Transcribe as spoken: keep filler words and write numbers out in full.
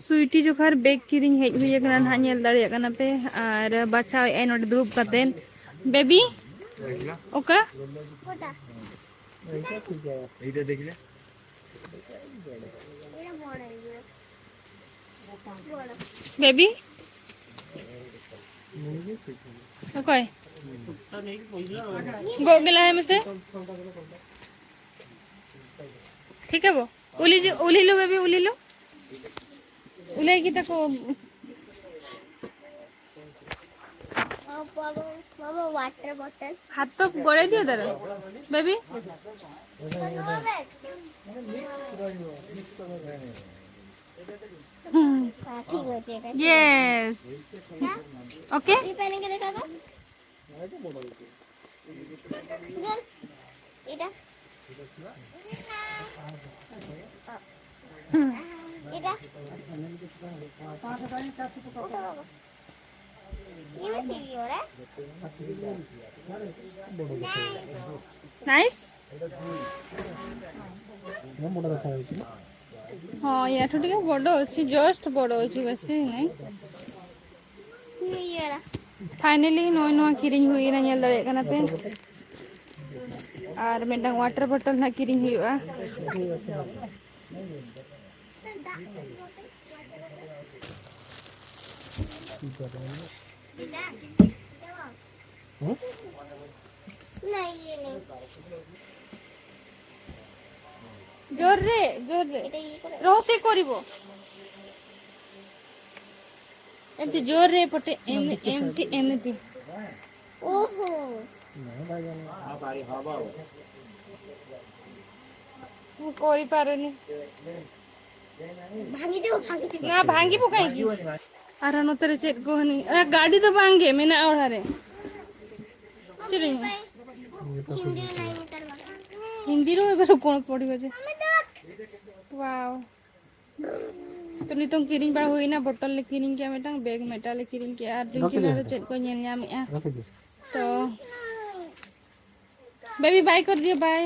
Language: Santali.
ᱥᱩᱭᱴᱤ ᱡᱚᱠᱷᱟᱨ ᱵᱮᱜᱽ ᱠᱤᱨᱤᱧ ᱦᱮᱡ ᱦᱩᱭ ᱟᱠᱟᱱᱟ ᱱᱟᱦᱟᱜ, ᱧᱮᱞ ᱫᱟᱲᱮᱭᱟᱜ ᱠᱟᱱᱟ ᱯᱮ᱾ ᱟᱨ ᱵᱟᱪᱷᱟᱣᱮᱫ ᱟᱭ ᱱᱚᱰᱮ ᱫᱩᱲᱩᱵ ᱠᱟᱛᱮ᱾ ᱵᱮᱵᱤ, ᱚᱠᱟ? ᱵᱮᱵᱤ, ᱚᱠᱚᱭ? ᱜᱚᱜ ᱜᱮ ᱞᱟᱦᱟᱭ ᱢᱮᱥᱮ᱾ ᱴᱷᱤᱠ ᱦᱮ ᱵᱚ? ᱩᱞᱤ ᱡᱩ-, ᱩᱞᱤ ᱞᱩ ᱵᱮᱵᱤ, ᱩᱞᱤ ᱞᱩ᱾ ᱩᱞᱟᱹᱭ ᱜᱮ ᱛᱟᱠᱚ᱾ ᱵᱟᱵᱟ, ᱵᱟᱵᱟ, ᱳᱣᱟᱴᱟᱨ ᱵᱚᱴᱚᱞ᱾ ᱦᱟᱛ ᱛᱚ ᱜᱚᱲᱮ ᱫᱤᱭᱟ ᱫᱟᱨᱟ, ᱵᱮᱵᱤ᱾ ᱦᱩᱸ᱾ ᱦᱮᱸ, ᱴᱷᱤᱠ ᱟᱪᱷᱮ, ᱮᱴᱟ ᱴᱷᱤᱠ ᱭᱮᱥ। ᱟᱪᱷᱮ। ᱦᱮᱸ? ᱳᱠᱮ। ᱤᱧ ᱯᱮᱱ ᱜᱮ ᱫᱮᱠᱷᱟ ᱫᱚ। ᱧᱮᱞ, ᱮᱴᱟ। ᱦᱩᱸ। ᱮᱴᱟ। ᱱᱟᱭᱤᱥ। ହଁ, ୟାଠୁ ଟିକେ ବଡ଼ ଅଛି, ଜଷ୍ଟ ବଡ଼ ଅଛି, ବେଶୀ ନାହିଁ। ଫାଇନାଲି ᱱᱚᱜᱼᱚᱭ ᱱᱚᱣᱟ ᱠᱤᱨᱤᱧ ᱦᱩᱭᱱᱟ, ᱧᱮᱞ ᱫᱟᱲᱮᱭᱟᱜ ᱠᱟᱱᱟ ᱯᱮ᱾ ᱟᱨ ᱢᱤᱫᱴᱟᱝ ᱳᱣᱟᱴᱟᱨ ᱵᱚᱴᱚᱞ ᱱᱟᱜ ᱠᱤᱨᱤᱧ ᱦᱩᱭᱩᱜᱼᱟ᱾ ଜୋରରେ, ଜୋରରେ। ରହ, ସେ କରିବ। ଏମିତି ଜୋରରେ ପଟେ, ଏମ-, ଏମିତି, ଏମିତି। ଓହୋ। ମୁଁ କରିପାରୁନି। ଭାଙ୍ଗିଯିବ, ଭାଙ୍ଗିଯିବ। ନା, ଭାଙ୍ଗିବ କାହିଁକି? ᱟᱨ ᱱᱚᱛᱮ ᱨᱮ ᱪᱮᱫ ᱠᱚ ᱦᱟᱹᱱᱤ, ᱟ, ᱜᱟᱹᱰᱤ ᱫᱚ ᱵᱟᱝ ᱜᱮ ᱢᱮᱱᱟᱜᱼᱟ ᱚᱲᱟᱜ ᱨᱮ। ᱪᱮᱫ ᱤᱧ? ᱦᱤᱱᱫᱤ ᱨᱮ ᱱᱟᱭ ᱢᱤᱴᱟᱨ ᱵᱟᱜᱟᱱ᱾ ᱦᱤᱱᱫᱤ ᱨᱮ ᱮᱵᱟᱨ ᱠᱚᱬ ᱯᱚᱲᱤᱵᱚ ᱡᱮ। ᱳᱣᱟᱣ। ᱛᱚ ᱱᱤᱛᱚᱝ ᱠᱤᱨᱤᱧ ᱵᱟᱲᱟ ᱦᱩᱭᱱᱟ, ᱵᱚᱴᱚᱞ ᱞᱮ ᱠᱤᱨᱤᱧ ᱠᱮᱜᱼᱟ ᱢᱤᱫᱴᱟᱝ, ᱵᱮᱜᱽ ᱢᱤᱫᱴᱟᱝ ᱞᱮ ᱠᱤᱨᱤᱧ ᱠᱮᱜᱼᱟ, ᱟᱨ ᱰᱤᱝᱠᱤ ᱨᱚᱠᱮ ᱱᱟᱨ ᱫᱮ᱾ ᱪᱮᱫ ᱠᱚ ᱧᱮᱞ ᱧᱟᱢᱮᱜᱼᱟ। ᱨᱚᱠᱮ ᱫᱮ᱾ ᱛᱚ ᱵᱮᱵᱤ ᱵᱟᱭ ᱠᱚᱨ ᱫᱤᱭᱟ, ᱵᱟᱭ।